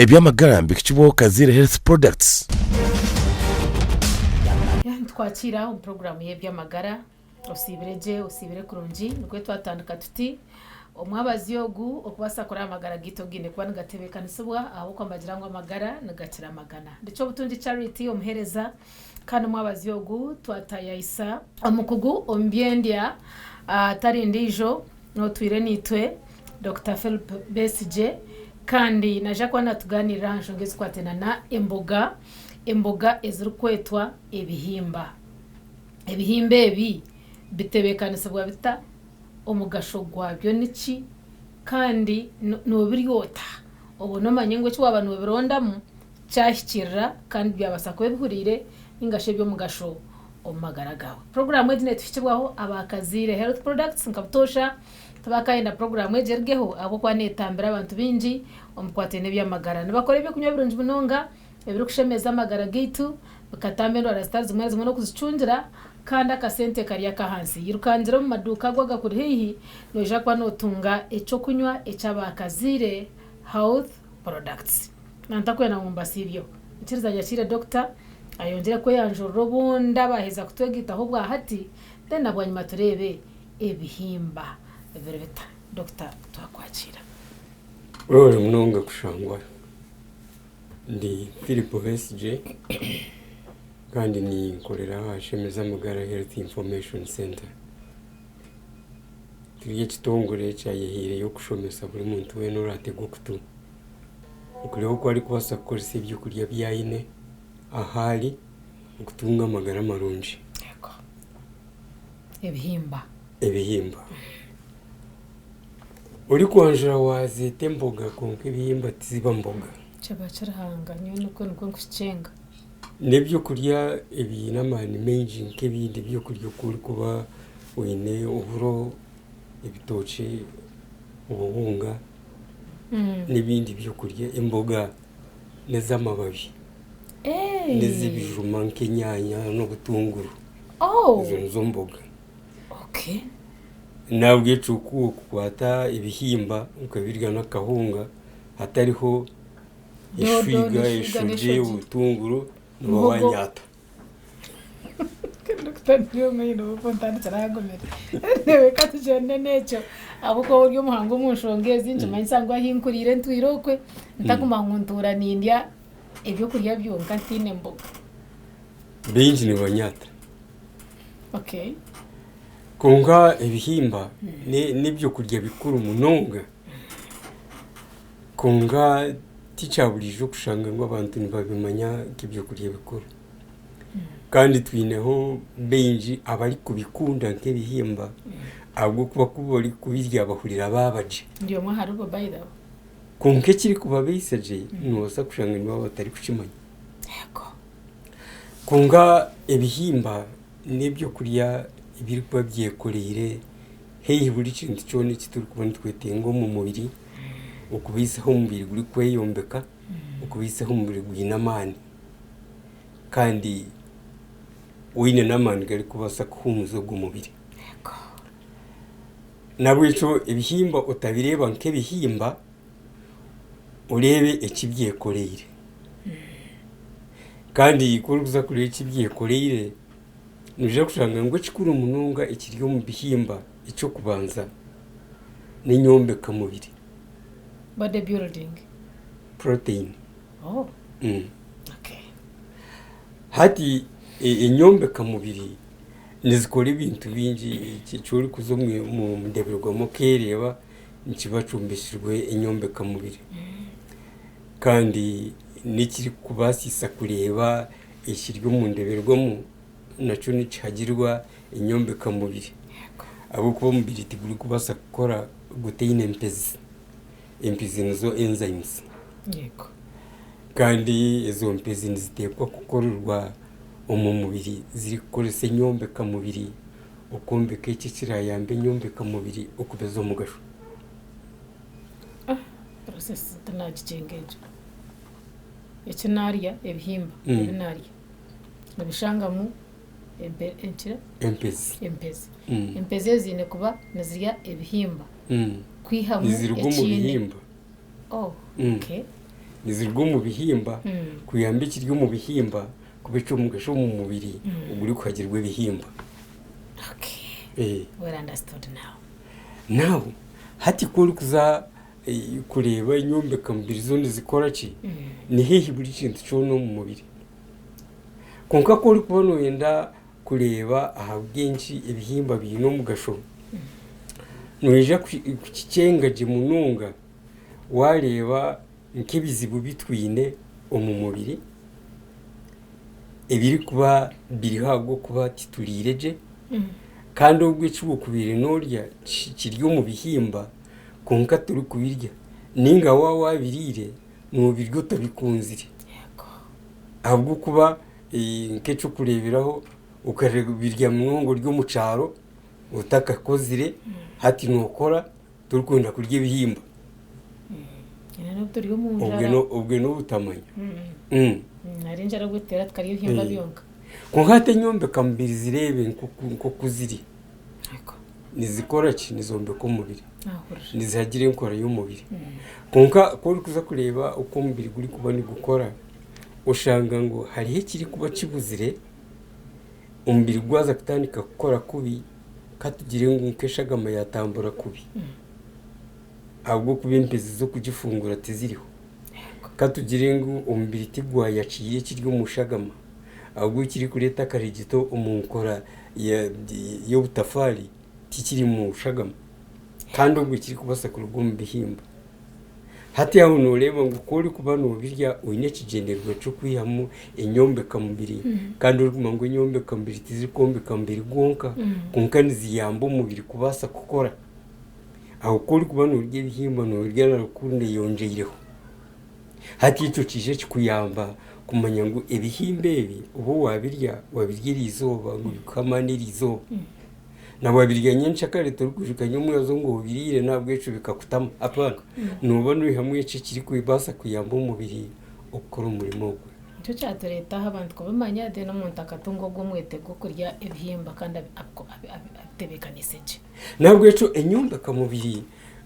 Eby'amagara nibihikibwaho Kaziire Health Products. Nitwakiira omu puroguraamu y'eby'amagara. Osiibire gye, osiibire kurungi. Nikwo twatandika tuti. Omwabazyo ogu okubaasa kuraba amagara gaitu gaine kuba nigatebeekanisibwa ahabw'okuba nibagira ngu amagara nigakira amagana. Ndi Kyobutungi Charity omuheereza kandi omwabazyo ogu twataayaayisa omukugu omu by'endya tari ndiijo N'otwire naitwe Dokita Philip Besigye kandi naija kuba natugaaniirira aha nshonga ezikwataine na emboga, emboga ezirikwetwa ebihimba. Ebihimba ebi bitebeekanisibwa bita, omugasho gwabyo niki kandi noobirya ota? Obwo nomanya ngu eki waaba noobirondamu kyahikiirira kandi byabaasa kuba ebihuriire ninga shi eby'omugasho omu magara gaawe. Puroguraamu egi neetuhikibwaho aba Kaziire Health Products nka butoosha tibakaayenda puroguraamu egi erugeho ahabw'okuba neetambira abantu baingi omu bikwataine n'eby'amagara. Nibakora eby'okunywa birungi munonga ebirikushemeza amagara gaitu, bikatamba endwara zitari zimwe na zimwe n'okuzicungira kandi akasente kari ak'ahansi. Yirukangira omu maduuka ago agakuri haihi noija kuba nootunga eky'okunywa eky'aba Kaziire Health Products. Nantakwenda ngu mbasiibyeho. Nyikiriza nyakiire Doctor ayongyere kweyanjurira obundi abaaheza kutwegaitaho obwahati then na bwanyima tureebe ebihimba biri bita. Doctor twakwakiira. Webare munonga kushangwa. Ndi Philip Besigye kandi ninkorera aha Shemeza Amagara Health Information Centre. Turi ekitongore ekyayehaireyo kushomesa buri muntu weena oraatega okutu. Okureeba oku arikubaasa kukoresa ebyokurya ebi aine ahu ari okutunga amagara marungi. Ebihimba. Ebihimba. Orikwanjura waazeeta emboga kwonka ebihimba tiziba mboga. Kiba kirihanga nyowe nikwo nikwo nkukikyenga. N'ebyokurya ebiine amaani maingi nk'ebindi byokurya oku orikuba oine oburo, ebitookye, obuhunga. n'ebindi by'okurya emboga n'ez'amababi n'ez'ebijuma nk'enyaanya n'obutunguru ezo nizo mboga. Nahabwekyo ku okukwata ebihimba okabirya n'akahunga hatariho eshwiga, eshogye, obutunguru nooba wanyaata. Reka tugyende n'ekyo ahabw'okuba ori omuhangu omu nshonga ezi nikimanyisa ngu ahu nkuriire ntwire okwe ntaguma ngu ntuura nindya ebyokurya byonka ntaine mboga. Baingi nibanyata. Kwonka ebihimba n'ebyokurya bikuru munonga. Kwonka tikya buriijo kushanga ngu abantu nibabimanya nk'ebyokurya bikuru. Kandi twineho baingi abarikubikunda nk'ebihimba ahabw'okuba ku barikubirya bahurira baaba gye. Ndi omwe aharibo by the way. Kwonka ekirikubabeisa gye noobaasa kushanga nibaba batarikukimanya. Kwonka ebihimba n'ebyokurya ebirikuba byekoreire haihi buri kintu kyona eki turikuba nitwetenga omu mubiri okubaisaho omubiri gurikweyombeka, okubaisaho omubiri gwine amaani kandi oine n'amaani garikubaasa kuhuumuza ogwo mubiri. Nahabwekyo ebihimba otabireeba nk'ebihimba, oreebe eki byekoreire. Kandi ku orikuza kureeba eki byekoreire, noija kushanga ngu ekikuru munonga ekiri omu bihimba eky'okubanza n'enyombeka mubiri. Body building. Protein. Oh. Okay. Hati enyombeka mubiri nizikora ebintu bingi eki orikuza omu ndeberwamu okeereeba nikiba kyombekirwe enyombeka mubiri. Kandi n'ekirikukubaasisa kureeba ekiri omu ndeberwamu nakyo nikihagirwa enyombeka mubiri. Ahabw'okuba omubiri tigurikubaasa kukora gutaine mpezi. Empizi nizo enzymes. Kandi ezo mpezi niziteekwa kukorerwa omu mubiri zirikukoresa enyombeka mubiri okwombeka eki ekirayambe enyombeka mubiri okuba ez'omugasho. Process tinagikyenga egyo. Eki naarya ebihimba ebi naarya nibishangamu enkira? Empezi. Empezi. Empezi ezi ziine kuba nizirya ebihimba kwihamu Niziruga omu ekindi. bihimba. Oh, okay. Niziruga omu bihimba kuyamba ekiri omu bihimba kuba eky'omugasho omu mubiri ogurikuhagirwa ebihimba. Okay. Well understood now. Now, hati ku orikuza kureeba enyombeka mubiri zo nizikora ki, ni haihi buri kintu kyona omu mubiri. Kwonka ku orikuba nooyenda kureeba ahabw'enki ebihimba biine omugasho, noija kukikyenga gye munonga waareeba nk'ebizibu bi twine omu mubiri ebirikuba biriho ahabw'okuba tituriire gye kandi obwo eki okubaire noorya kiri omu bihimba kwonka torikubirya nainga waaba waabiriire noobirya otabikunzire ahabw'okuba nk'eky'okureeberaho okabirya munonga ori omu kyaro otakakozire hati nookora torikwenda kurya ebihimba. Obwo n'obutamanya. Kwonka hati enyombeka mubiri zireebe nk'oku ziri, nizikora ki? Nizombeka omubiri, nizihagira enkora y'omubiri. Kwonka ku orikuza kureeba oku omubiri gurikuba nigukora, oshanga ngu hariho ekirikuba kibuzire, omubiri gwaza kutandika kukora kubi, ka tugire ngu nk'eshagama yaatambura kubi ahabw'okuba empezi z'okugifungura tiziriho. Ka tugire ngu omubiri tigwayakiire ekiri omu shagama ahabw'okuba ekirikureeta akarigito omu nkora y'obutafaari tikiri mu shagama kandi obwo ekirikubaasa kuruga omu bihimba. Hati aho nooreeba ngu ku orikuba noobirya oine ekigyendererwa ky'okwihamu enyombeka mubiri kandi orikumanya ngu enyombeka mubiri tizirikwombeka mubiri gwonka kwonka niziyamba omubiri kubaasa kukora. Aho ku orikuba noorya ebihimba noorya na rukundo eyongyeireho. Hati ekyo kiija kikuyamba kumanya ngu ebihimba ebi obu waabirya, waabirya eriizooba ngu bikuhe amaani eriizooba. Na waabirya nyenkyakare torikwijuka nyomwebazo ngu obiriire n'ahabw'ekyo bikakutama. Hapana, nooba noihamu ekyo ekirikubaasa kuyamba omubiri okukora omurimo ogwo. Nikyo kyatureeta aha abantu kubimanya then omuntu akatunga ogwo omwete gw'okurya ebihimba kandi abitebeekaniise gye. N'ahabw'ekyo enyombeka mubiri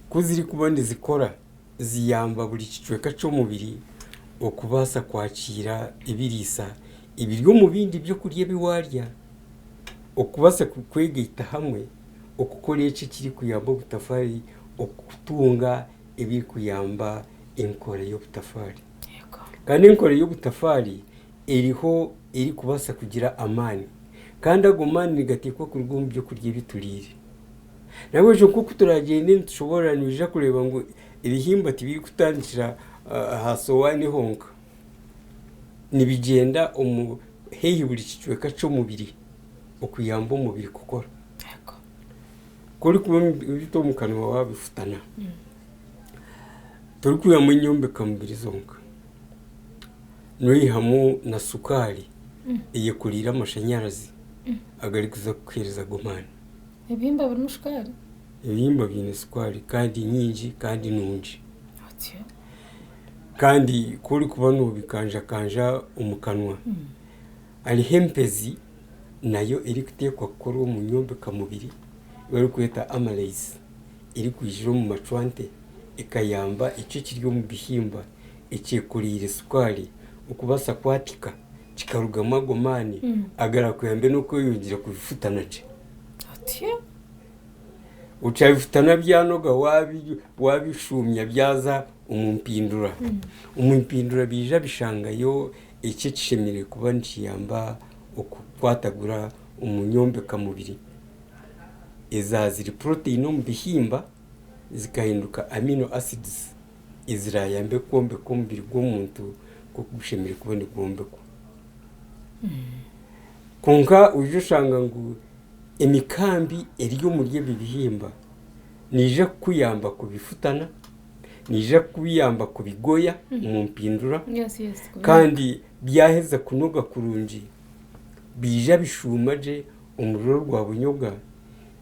ku zirikuba nizikora ziyamba buri kicweka ky'omubiri okubaasa kwakiira ebiriisa ebiri omu bindi by'okurya ebi waarya. Okubaasa kwegaita hamwe okukora eki ekirikuyamba obutafaari okutunga ebirikuyamba enkora y'obutafaari. Kandi enkora y'obutafaari eriho erikubaasa kugira amaani kandi ago maani nigateekwa kuruga omu by'okurya ebi turiire. Nahabwekyo nk'oku turagyende nitushoboorora noija kureeba ngu ebihimba tibirikutandikira aha sowaani honka. Nibigyenda omu haihi buri kicweka ky'omubiri okuyamba omubiri kukora. Ku orikuba obita omu kanwa waabifutana, torikwihamu enyombeka mubiri zonka, noihamu na sukaari eyekoriire amashanyarazi agarikuza kukuheereza ago maani. Ebihimba birimu shukaari? Ebihimba biine sukaari kandi nyingi kandi nungi. Kandi ku orikuba noobikanjakanja omu kanwa, hariho empezi nayo erikuteekwa kukorwa omu nyombeka mubiri ei barikweta amylase erikwijira omu macwante ekayamba ekyo ekiri omu bihimba ekyekoreire sukaari okubaasa kwatika kikarugamu ago maani agarakuyambe n'okweyongyera kubifutana gye. Okyabifutana byanoga wabishuumya byaza omu mpindura. Omu mpindura biija bishangayo eki ekishemereire kuba nikiyamba okukwatagura omu nyombeka mubiri. Eza ziri puroteyini omu bihimba zikahinduka amino acids ezirayambe kwombeka omubiri gw'omuntu nk'oku gushemereire kuba nigwombekwa. Kwonka oija oshanga ngu Emikambi eri omuri ebi bihimba neija kukuyamba kubifutana, neija kukuyamba kubigoya omu mpindura kandi byaheza kunoga kurungi biija bishuuma gye omu ruro rwa bunyoga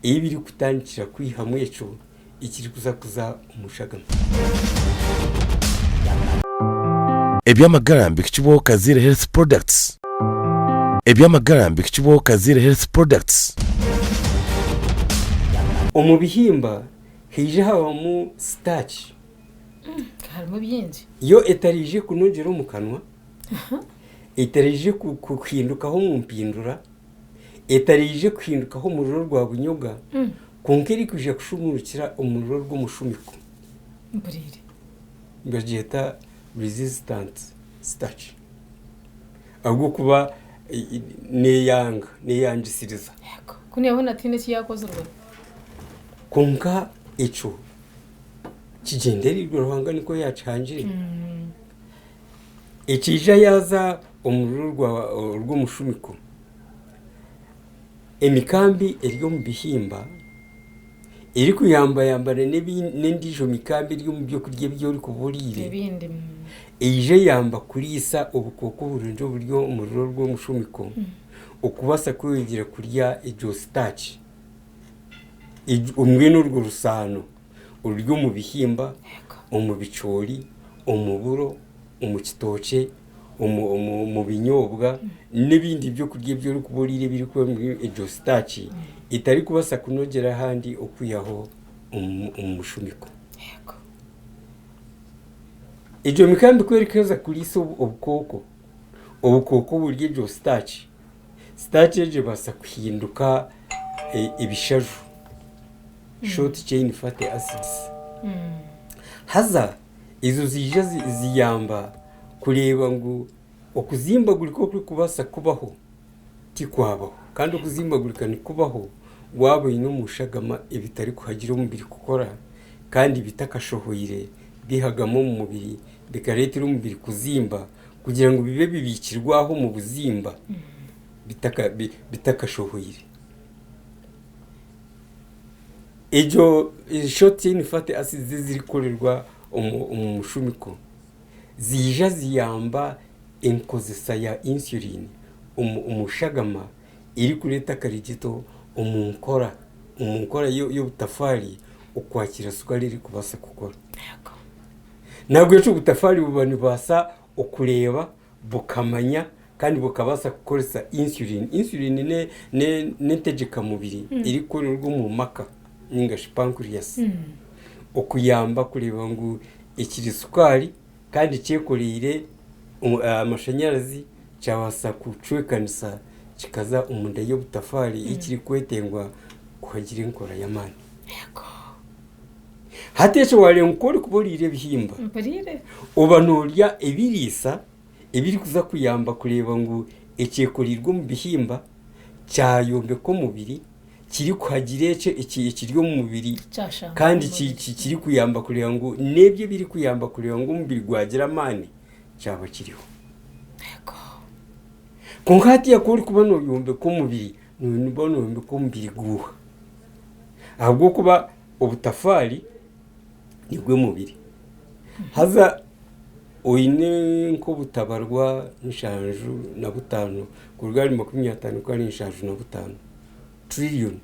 ei birikutandikira kwihamu ekyo ekirikuza kuza omu shagama. Eby'amagara mbihikibwaho Kaziire Health Products. Eby'amagara mbihikibwaho Kaziire Health Products. Omu bihimba haija habamu sitaaci. Harimu bingi. Yo etaraije kunogyera omu kanwa, etaraije kuhindukaho omu mpindura, etaraije kuhindukaho omu ruro rwa bunyoga, kwonka erikwija kushumurukira omu ruro rw'omushumiko. Mpuriire. Nibagyeta resistant starch ahabw'okuba neyanga, neyangisiriza. Yego. Kunu yabona tihaine eki yakozirwe. Kwonka ekyo kigyendereirwe Ruhanga nikwo yakihangire. Ekiija yaaza omu rurimi rw'omushumiko, emikambi eri omu bihimba erikuyambayambana n'endiijo mikambi eri omu byokurya ebi orikuba oriire, eija eyamba kuriisa obukooko oburungi oburi omu rurimi rw'omushumiko okubaasa kweyongyera kurya egyo sitaaki. Mbwenu orwo rusaano oruri omu bihimba, omu bicoori, omu buro, omu kitookye, omu binyoobwa n'ebindi byokurya ebi orikuba oriire ebirikuba birimu egyo sitaaki etarikubaasa kunogyera ahandi okwihaho omu mushumiko. Egyo mikambi ku erikuheeza kuriisa obukooko, obukooko burya egyo sitaaki. Sitaaki egyo ebaasa kuhinduka ebishaju, short chain fatty acids. Haza ezo ziija ziyamba kureeba ngu okuzimbagurika okurikubaasa kubaho tikwabaho. Kandi okuzimbagurika nikubaho waaba oine omu shagama ebitarikuhagira omubiri kukora kandi bitakashohoire bihagama omu mubiri bikareetera omubiri kuzimba kugira ngu bibe bibiikirwe aho omu buzimba bitakashohoire. Egyo short chain fatty acids ezirikukorerwa omu mushumiko ziija ziyamba enkozesa ya insulin omu shagama erikureeta akarigito omu nkora omu nkora y'obutafaari okwakira sukaari erikubaasa kukora. Nahabwekyo obutafaari buba nibubaasa okureeba, bukamanya kandi bukabaasa kukoresa insulin. Insulin n'entegyeka mubiri erikukorerwa omu maka ninga shi pancreas okuyamba kureeba ngu ekiri sukaari kandi kyekoreire amashanyarazi kyabaasa kucwekanisa kikaza omunda y'obutafaari ekirikwetengwa kuhagira enkora y'amaani. Hati ekyo waareeba ngu ku orikuba oriire ebihimba, Mpuriire. oba noorya ebiriisa ebirikuza kuyamba kureeba ngu ekyekoreirwe omu bihimba kyayombeka omubiri, kirikuhagira ekyo ekiri omu mubiri Kyashanga kandi omu ki- mubiri. ki- kirikuyamba kureeba ngu n'ebyo ebirikuyamba kureeba ngu omubiri gwagira amaani kyaba kiriho. Yego. Kwonka hatiiya ku orikuba nooyombeka omubiri, nooba nooyombeka omubiri guuha? Ahabw'okuba obutafaari nigwo mubiri. Haza oine nk'obutabarwa 75 kuruga ahari 50 kuhika ahari 75 trillion,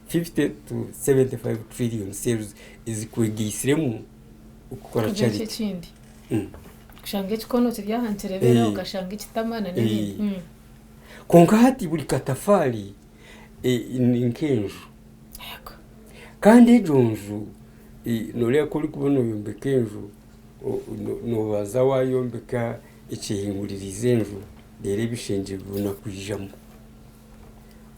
50 to 75 trillion cells ezikwegaitsiremu okukora Kugira charity. ekindi. Kushanga ekikono kiri aha nikireebera okashanga ekitama na n'ebindi. Kwonka hati buri katafaari ni nk'enju. Kandi egyo nju nooreeba ku orikuba nooyombeka enju, noobanza waayombeka ekyehinguririize enju reero ebishengye bibona kwijamu.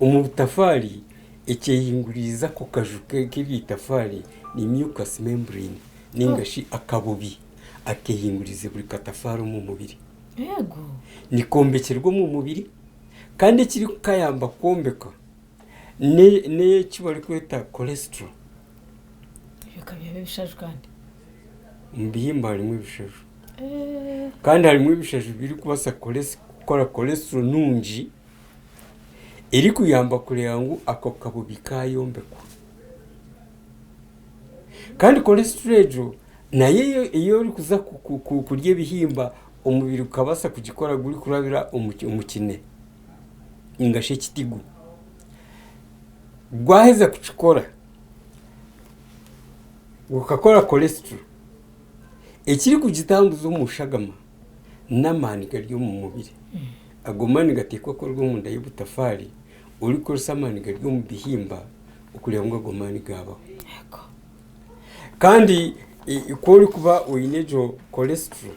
Omu butafaari ekyehinguririize ako kaju k'eryo itafaari ni mucus membrane nainga shi akabubi akeehinguririize buri katafaari omu mubiri. Nikombekyerwa omu mubiri kandi ekirikukayamba kwombeka n'eki barikweta cholesterol. Ebyo byaba ebishaju kandi. Omu bihimba harimu ebishaju. Kandi harimu ebishaju birikubaasa kukora cholesterol nungi erikuyamba kureeba ngu ako kabubi kayombekwa. Kandi cholesterol egyo nayo ei orikuza kurya ebihimba omubiri gukabaasa kugikora gurikurabira omu kine. Ninga shi ekitigu. Gwaheza kukikora, gukakora cholesterol, ekirikugitambuza omu shagama n'amaani gari omu mubiri. Ago maani nigateekwa kuruga omunda y'obutafaari orikukoresa amaani gari omu bihimba okureeba ngu ago maani gaabaho. Kandi. Ku orikuba oine egyo cholesterol,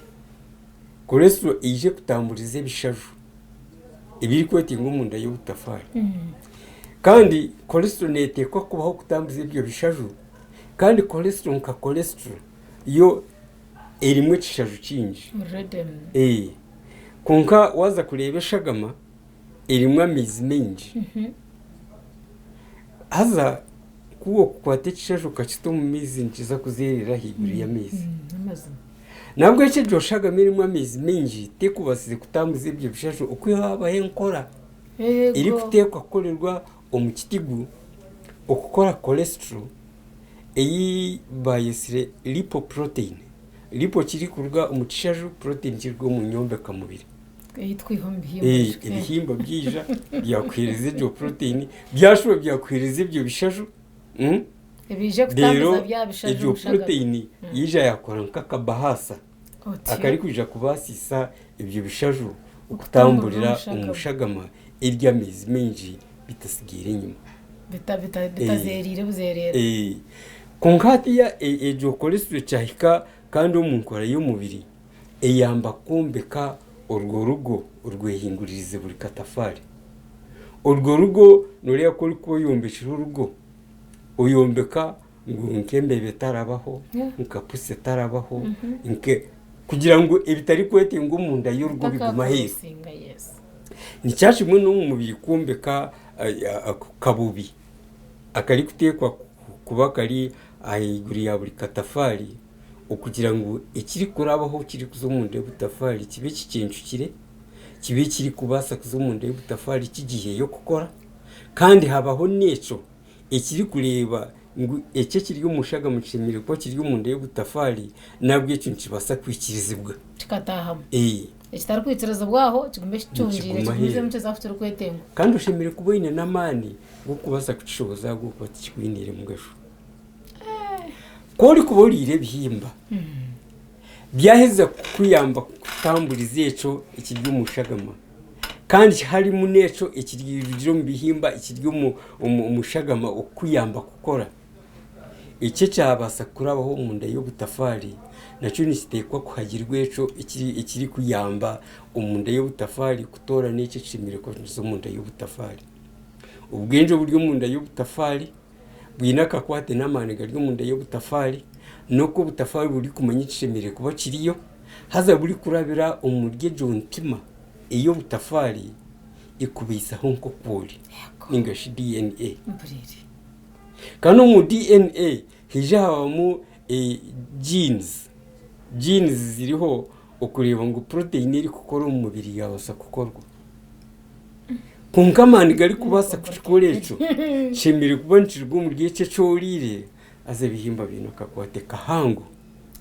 cholesterol eija ekutamburiza ebishaju ebirikwetenga omunda y'obutafaari. Kandi cholesterol neeteekwa kubaho kutambuza ebyo bishaju, kandi cholesterol nka cholesterol yo erimu ekishaju kingi. Kwonka waaza kureeba eshagama erimu amaizi maingi. Haza ku orikukwata ekishaju okakita omu maizi nikiza kuzeerera ahaiguru y'amaizi. Nahabwekyo egyo shagama erimu amaizi maingi terikubaasa kutambuza ebyo bishaju okwihaho habaho enkora erikuteekwa kukorerwa omu kitigu okukora cholesterol ei bayetsire lipoprotein. Lipo kirikuruga omu kishaju, protein kirikuruga omu nyombeka mubiri. Ei twiha omu bihimba Eh, ebihimba byaija byakuheereza egyo protein byashuba byakuheereza ebyo bishaju Ebiije kutambuza Reero bya bishaju egyo omushagama. protein yaija yakora nk'akabahaasa Otyo. akarikwija kubaasisa ebyo bishaju Okutamburira okutamburira omu omu shagama eri amaizi maingi bitasigaire enyima. Bitazeereire buzeereera. Eh, kwonka hatiiya egyo cholesterol kyahika kandi omu nkora y'omubiri eyamba kwombeka orwo rugo orwehinguririze buri katafaari. Orwo rugo nooreeba ku orikuba oyombekire orugo, oyombeka ngu nk'embeba etarabaho, nka pusi etarabaho, kugira ngu ebitarikwetenga omunda y'orugo bigume aheeru. Nikyo kimwe n'omu mubiri kwombeka ako kabubi akarikuteekwa kuba kari ahaiguru ya buri katafaari. Okugira ngu ekirikurabaho kirikuza omunda y'obutafaari kibe kikyencukire, kibe kirikubaasa kuza omunda y'obutafaari kigiheyo kukora, kandi habaho n'ekyo ekirikureeba ngu eki ekiri omu shagama kishemereire kuba kiri omunda y'obutafaari nahabwekyo nikibaasa kwikirizibwa. Kikataahamu. Ekitarikwikirizibwa aho kigume kicungiire Nikiguma kigumizemu aheeru. nikiza ahu kirikwetengwa. Kandi oshemereire kuba oine n'amaani g'okubaasa kukishohoza ahabw'okuba tikikwiniire mugasho. Ku orikuba oriire ebihimba, byaheza kukuyamba kutamburiza ekyo ekiri omu shagama kandi harimu n'ekyo ekirugire omu bihimba ekiri omu shagama okukuyamba kukora. Ekyo ekyabaasa kurabaho omunda y'obutafaari nakyo nikiteekwa kuhagirwa ekyo ekirikuyamba omunda y'obutafaari kutoorana ekyo ekishemereire kuza omunda y'obutafaari. Obwengye oburi omunda y'obutafaari bwine akakwate n'amaani gari omunda y'obutafaari, n'oku obutafaari burikumanya ekishemereire kuba kiriyo, haza burikurabira omuri egyo ntima ey'obutafaari ekubaisaho nk'oku ori ninga shi DNA. Kandi omu DNA haija habamu genes, genes ziriho okureeba ngu protein erikukora omu mubiri yaabaasa kukorwa. Kwonka amaani garikubaasa kukikora ekyo kishemereire kuba nikiruga omuri ekyo eki oriire haza ebihimba biine akakwate kahango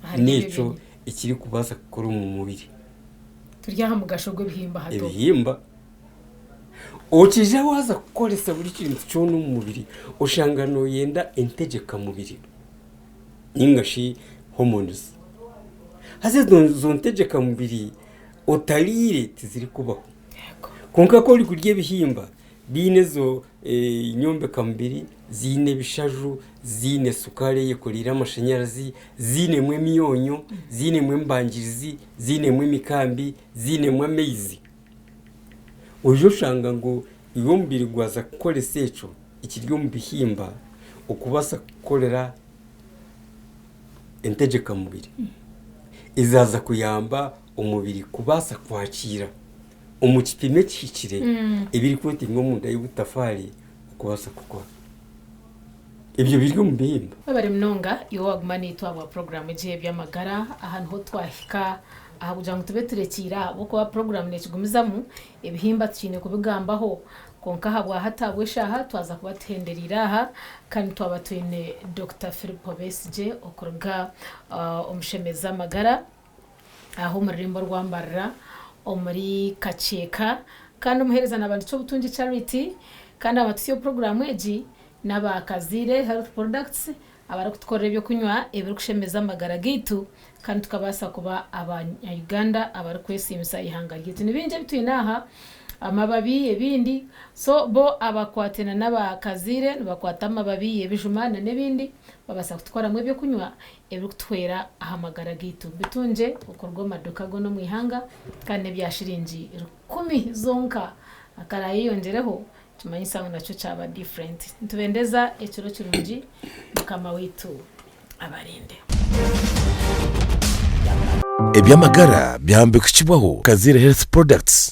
Ahari ebyo n'ekyo bintu. ekirikubaasa kukora omu mubiri. Turi aha mugasho gw'ebihimba hati obu. Ebihimba okiija waaza kukoresa buri kintu kyona omu mubiri oshanga nooyenda entegyeka mubiri ninga shi hormones. Haza ezo ntegyeka mubiri otariire tizirikubaho. Kwonka ku orikurya ebihimba biine ezo nyombekamubiri, ziine ebishaju, ziine sukaari eyekoreire amashanyarazi, ziinemu emyonyo, ziinemu embangirizi, ziinemu emikambi, ziinemu amaizi, oija oshanga ngu iwe omubiri gwaza kukoresa ekyo ekiri omu bihimba okubaasa kukorera entegyekamubiri ezaaza kuyamba omubiri kubaasa kwakiira omu kipimo ekihikire ebirikwetenga omunda y'obutafaari okubaasa kukora. Ebyo biri omu bihimba. Webare munonga iwe owaguma naitwe ahabwa puroguraamu egi ey'eby'amagara. Aha niho twahika aha kugira ngu tube turekiire aha ahabw'okuba puroguraamu neekigumizamu, ebihimba tukiine kubigambaho. Kwonka ahabwa hati ahabw'eshaaha twaza kuba tuhendereire aha kandi twaba twine Dokita Philip Besigye okuruga omu Shemeza Amagara. Aha omu rurembo rwa Mbarara omuri Kakyeka kandi omuheereza naaba ni Kyobutungi Charity kandi abatutsya puroguraamu egi n'aba Kazaire Health Products abarikutukorera eby'okunywa ebirikushemeza amagara gaitu kandi tukabaasa kuba abanya Uganda abarikwesiimisa eihanga ryaitu. Ni bingi ebi twine aha. Amababi ebindi so bo abakwatine n'abakazaire nibakwata amababi ebijuma na n'ebindi babaasa kutukoramu ebyokunywa ebirikutuhwera aha magara gaitu. Bitungye okuruga omu maduuka goona omu ihanga kandi n'ebya shiringi rukumi zonka akarayeyongyereho nikimanyisa ngu nakyo kyaba different. Nitubendeza ekiro kirungi Mukama waitu abarinde. Eby'amagara byahambikukibwaho Kazaire Health Products.